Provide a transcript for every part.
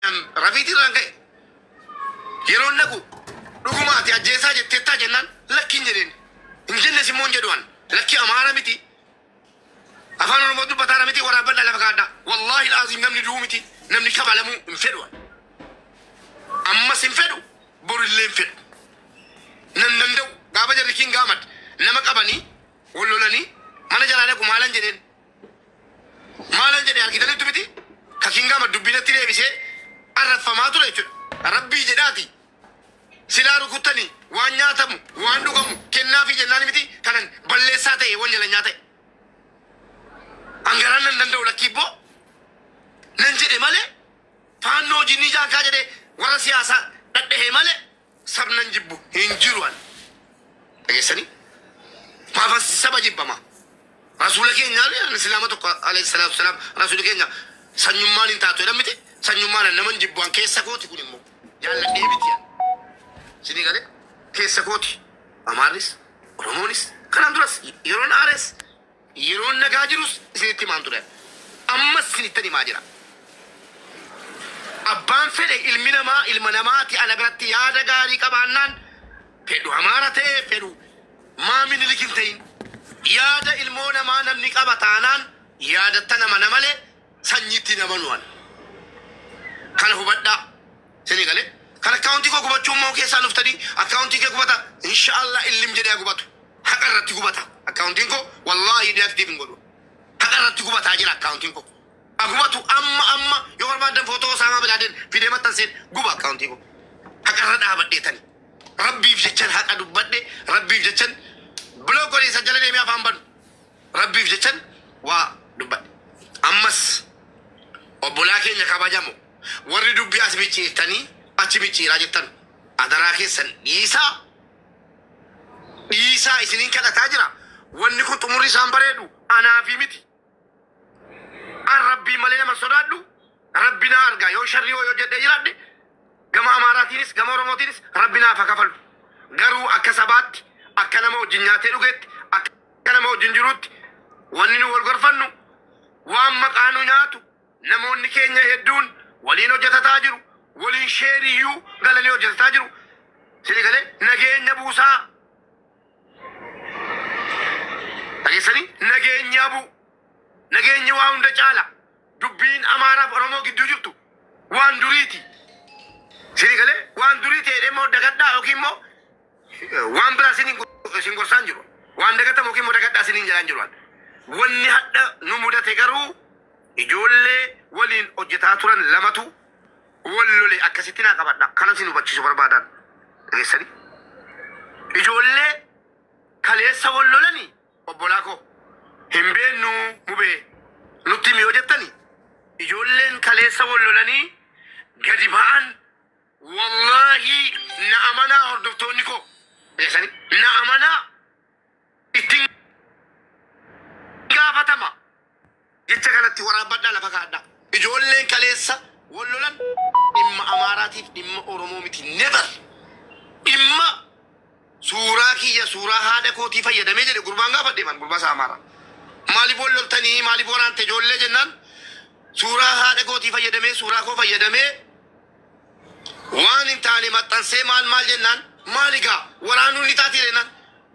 Rafiitii irraan ka'e. Yeroon dhaqu dhuguma ati ajjeesaa jetteettaa jennaan lakki hin jedheen. Hin jennes immoo hin jedhu an. Lakki Amaara miti. Afaan Oromoo dubbataara miti waraabbadhaa lafa kaadhaa. Wallaahi laaziim namni du'u miti. Namni kabalamuu hin fedhu an. Ammas hin fedhu borillee hin fedhu. Nan danda'u gaafa jarri King Ahmad nama qabanii wal lolanii mana jalaa dhaqu maalan jedheen. Maalan jedhe argitaniittu miti? Ka King Ahmad dubbii natti deebisee arrabfamaa ture jechuudha. Rabbii jedhaati silaa rukuttanii waan nyaatamu waan dhugamu kennaafii jennaan miti kanan balleessaa ta'e wanjalanyaa ta'e. Angaraan nan danda'u lakkiibboo nan jedhe malee faannoo jinnii jaankaa jedhee warra siyaasaa dhadhahee malee sabnan jibbu hin jiru an. Dhageessanii? Maafan saba jibbama? Rasuula keenya islaama tokko alayhi salaatu wasalaam rasuula keenya sanyummaan hin taatu jedhan miti sanyummaan an naman jibbu an keessa kooti kun immoo jaalladhee miti an. Sinii galee keessa kooti Amaarris Oromoonis kanaan duras yeroon aares yeroon nagaa jirus isinitti himaan ture ammas isinittan himaa jira. Abbaan fedhe ilmi namaa ilma namaati ana biratti yaada gaarii qabaannaan fedhu Amaara ta'e fedhu maa Minilik hin ta'in yaada ilmoo namaa namni qaba taanaan yaadatta nama na malee sanyiitti hin amanu an. Kana hubadhaa. Isinii galee? Kan akkaawuntii koo gubachuu immoo keessaan dhuftanii akkaawuntii kee gubata inshaallah illim jedhee haa gubatu. Haqa irratti gubata akkaawuntiin koo wallaahi deactive hin godhu. Haqa irratti gubataa jira akkaawuntiin koo. Ha gubatu amma amma yoo barbaaddan footoo Osaamaa Bilaaden fidee maxxanseen guba akkaawuntii koo. Haqa irra dhaabadheetani. Rabbiif jechan haqa dubbadhe rabbiif jechan block godhe isa jala deemee afaan banu. Rabbiif jechan waa dubbadhe. Ammas obbolaa keenya kabajamo warri dubbii as micciirtanii achi micciiraa jettan adaraa keessan dhiisaa dhiisaa isiniin kadhataa jira. Wanni kun xumurri isaan bareedu anaafi miti. An rabbii malee nama hin sodaadhu. Rabbi naa arga. Yoo sharrii wayii hojjedhee jiraadhe gama Amaaraatiinis gama Oromootiinis rabbi naaf haa kafalu. Garuu akka sabaatti, akka nama wajjin nyaatee dhugeetti, akka nama wajjin jiruutti wanni nu wal gorfannu waan maqaa nu nyaatu namoonni keenya hedduun waliin hojjetataa jiru. Waliin sheeriyyuu galanii hojjetataa jiru. Sini galee nageenya buusaa. Dhageessanii nageenyi haa bu'u. Nageenyi waa hunda caala. Dubbiin Amaaraaf Oromoo gidduu jirtu waan duriiti. Isinii galee waan durii ta'e immoo dagadhaa yookiin immoo waan biraa isiniin isin gorsaan jiru. Waan dagatamu yookiin immoo dagadhaa isiniin jedhaan jiru. Wanni hadha nu mudate garuu ijoollee waliin hojjetaa turan lamatu wal lole akkasitti naa qabadha. Kana isin hubachiisu barbaadan. Dhageessanii? Ijoollee kaleessa wal lolanii Obbolaa koo hin beennuu mubee nutti himi yoo jettani ijoolleen kaleessa wal lolanii gadi ba'an wallaahi na amanaa hordoftoonni koo dhageessanii na amanaa ittiin gaafatama jecha kanatti waraabbadhaa lafa kaa'adhaa ijoolleen kaleessa wal lolan dhimma Amaaraatiif dhimma Oromoo miti never dhimma Suuraa kiyya suuraa haadha kootii fayyadamee jedhe gurbaan gaafadhe man gurbaa isaa Amaaraa. Maaliif wal loltanii maaliif waraante ijoollee jennaan suuraa haadha kootii fayyadamee suuraa koo fayyadamee waan hin taane maxxansee maal maal jennaan maal egaa waraanuun ni taati jennaan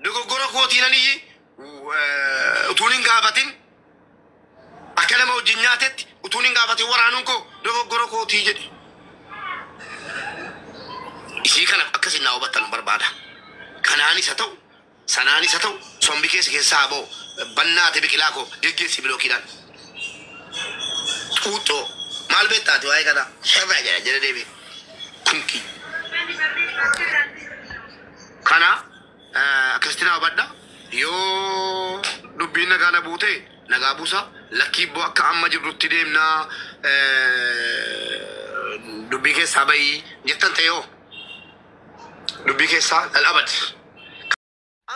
dogoggora kootii nan iyyi utuun hin gaafatin Akka nama wajjin nyaatetti utuun hin gaafatin waraanuun koo dogoggora kootii jedhe. Isii kana akka isin naa hubattan barbaada. Kanaanis haa ta'u, sanaanis haa ta'u, sombi kee si keessaa haa ba'u. Bannaate biqilaa koo geggeessi bilookiidhaan. Xuuxxoo maal beekta ati waa'ee kanaa? Sirraa jedha jedha deebi'e. Kunkii. Kana Akkasitti naa hubadha. Yoo dubbiin nagaa na buute nagaa buusa. Lakkii ibboo akka amma jirrutti deemna dubbii keessaa bahi jettan ta'e hoo dubbii keessaa lal abad.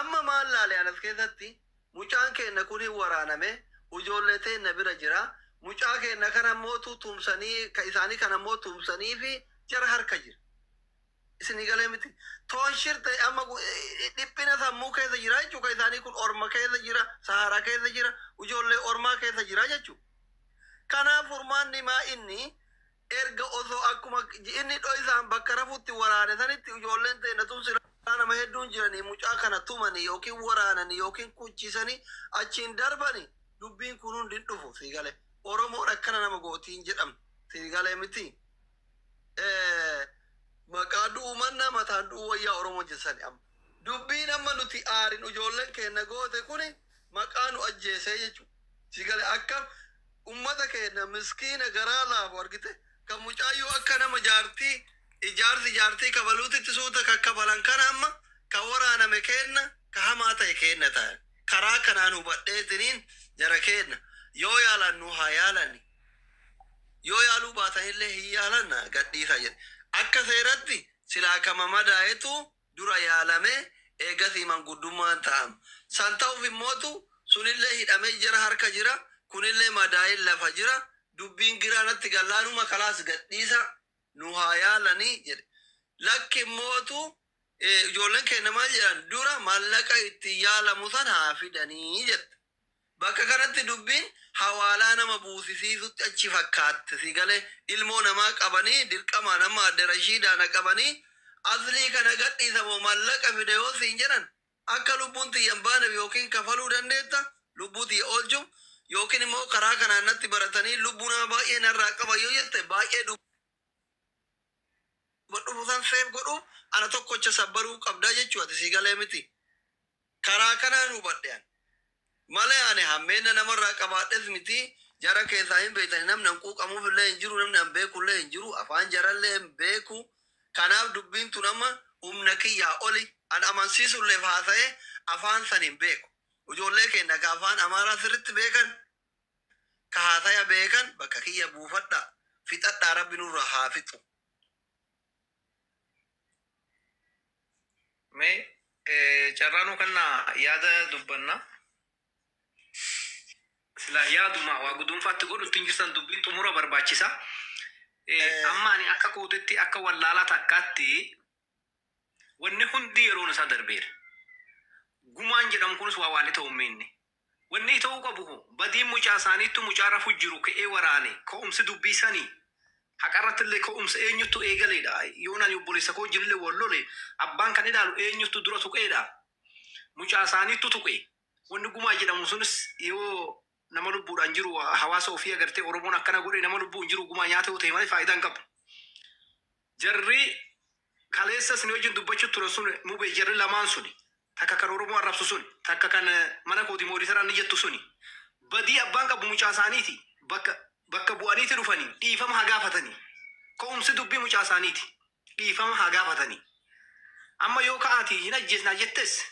Amma maal laale an as keessatti mucaan keenna kun hin waraaname ujoollee teenna bira jira mucaa keenna kana mootu tumsanii ka isaanii kana immoo tumsanii fi jara harka jira. Isinii galee miti. Toonshir ta'e amma dhiphina sammuu keessa jira jechuudha. Kan isaanii kun orma keessa jira, Saharaa keessa jira, ijoollee ormaa keessa jira jechuudha. Kanaaf furmaanni maa inni Erga osoo akkuma inni dho'isaan bakka rafutti waraane sanitti ijoolleen teenya tun silaa nama hedduun jiranii mucaa kana tumanii yookiin waraananii yookiin kuchisanii achiin darbanii dubbiin kun hundi hin dhufu sii galee. Oromoon akkana nama gootiin jedhamtu sii galee miti. Maqaa du'uu mannaa mataan du'uu wayyaa Oromoo jessani amma. Dubbiin amma nuti aarin ijoolleen keenya goote kuni maqaa nu ajjeesee jechuudha. Si galee akka ummata keenya miskiina garaa laafu argite kan mucaayyoo akka nama jaartii ijaarsi jaartii kabaluutitti suuta kakkabalan kana amma ka waraaname kenna ka hamaa ta'e kenna ta'e. Karaa kanaan hubadheetiniin jara kenna yoo yaalan nu haa yaalani. Yoo yaaluu baatanillee hin yaalanna gadhiisa jedhe. Akka seeratti silaa kama madaa'etu dura yaalame eegasii manguddummaan ta'ama. San ta'uuf immootu sunillee hidhamee jira harka jira kunillee madaa'ee lafa jira dubbiin giraanatti gallaanuma kalaas gadhiisa nu haa yaalanii jedhe. Lakki immootu ijoolleen keenya maal jedhan dura maallaqa itti yaalamu san haa fidanii jette. Bakka kanatti dubbiin hawaalaa nama buusisiisutti achi fakkaatte si galee ilmoo namaa qabanii dirqama nama adde Rashiidaana qabanii aslii kana gadhiisamoo maallaqa fide yoo siin jedhan akka lubbuun tiyya hin baaneef yookiin kafaluu dandeetta lubbuu tiyya oolchuuf yookiin immoo karaa kanaan natti baratanii lubbuu nama baay'ee narraa qaba yoo jette baay'ee dhufu san seef godhuuf ana tokkocha sabbaruu qabdaa jechuu ati si galee miti. Karaa kanaan hubadhe ani. Malee ani hammeena namarraa qabaadhes miti jara keessaa hin beektani namni an quuqamuuf illee hin jiru namni an beeku illee hin jiru afaan jarallee hin beeku. Kanaaf dubbiin tun amma humna kiyyaa oli an amansiisulleef haasa'e afaan san hin beeku. Ijoollee keenya ka afaan Amaaraa sirritti beekan ka haasaya beekan bakka kiyya buufadha fixadhaa rabbi nurra haa fixu. Mee carraanuu kana yaada dubbanna. Sila yaaduma waa guduunfaatti godhu ittiin jirtan dubbiin xumura barbaachisa. Amma ani akka kootitti akka wallaalaa takkaatti wanni hundi yeroon isaa darbeera. Gumaan jedhamu kunis waa waan ta'u hin Wanni ta'uu qabu badiin mucaa isaaniittu mucaa rafu jiru ka'ee waraane ka'umsi dubbii sanii haqarratti illee ka'umsa eenyuttu eegaleedha. Yoon ani obboleessa koo jirillee wal lole abbaan kan ilaalu eenyuttu dura tuqeedha. Mucaa isaaniittu tuqe. Wanni gumaa jedhamu sunis yoo nama lubbuudhaan jiru hawaasa ofii agartee Oromoon akkana godhe nama lubbuun jiru gumaa nyaata yoo ta'e malee faayidaa hin qabu. Jarri kaleessa isin wajjin dubbachuu turan sun mubee jarri lamaan suni takka kan Oromoo arrabsu suni takka kan mana kooti mooditaraan ni jettu suni badii abbaan qabu mucaa isaaniiti bakka bu'aniiti dhufanii dhiifama haa gaafatanii ka'umsi dubbii mucaa isaaniiti dhiifama haa gaafatanii. Amma yoo ka'aati hin ajjeesnaa jettes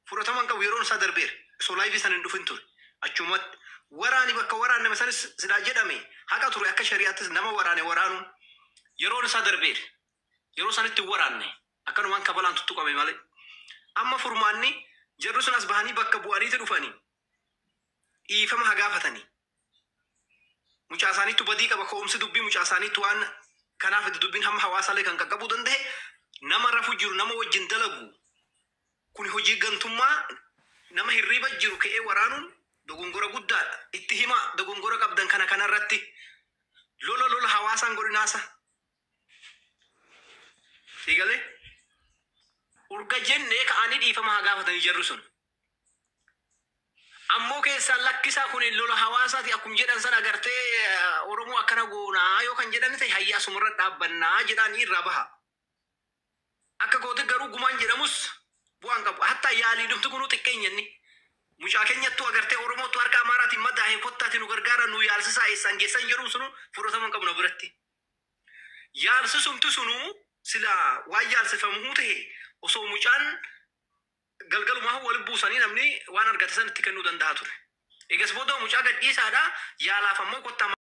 fudhatama hin qabu yeroon isaa darbeera osoo laayifii sana hin dhufin ture achumatti waraani bakka waraanname sanis silaa jedhame haqa ture akka shari'aattis nama waraane waraanuun yeroon isaa darbeera. Yeroo sanitti hin waraanne akkanumaan kabalaan tuttuqame malee. Amma furmaanni jarri sun as bahanii bakka bu'aniiti dhufanii dhiifama haa gaafatanii. Mucaa isaaniittu badii qaba ka'umsi dubbii mucaa isaaniittu waan kanaaf itti dubbiin hamma hawaasaallee kan qaqqabuu danda'e nama rafu jiru nama wajjin dalagu kun hojii gantummaa nama hirriiba jiru ka'ee waraanuun dogongora guddaadha. Itti himaa dogongora qabdan kana kanarratti lola lola hawaasaan godhinaasa. Siigalee urga jennee ka'anii dhiifama haa gaafatanii jarri sun. Ammoo keessaan lakkisaa kun lola hawaasaati akkuma jedhan sana agartee Oromoo akkana goonaa yoo kan jedhan ta'e hayyaa sumarra dhaabbannaa jedhanii irraa baha. Akka goote garuu gumaan jedhamus bu'aan qabu. Hatta yaalii dhufti kunuu xiqqeenya inni. Mucaa keenyattu agartee Oromootu harka Amaaraatiin madaa'e kottaati nu gargaara nu yaalsisaa eessaan geessan jedhu sunu fudhatama hin qabnu biratti. Yaalsisumti sunuu sila waan yaalsifamu ta'e osoo mucaan galgalumaa wal buusanii namni waan argate san itti kennuu danda'a ture. Egas booda mucaa gadhiisaadha yaalaaf ammoo kottaa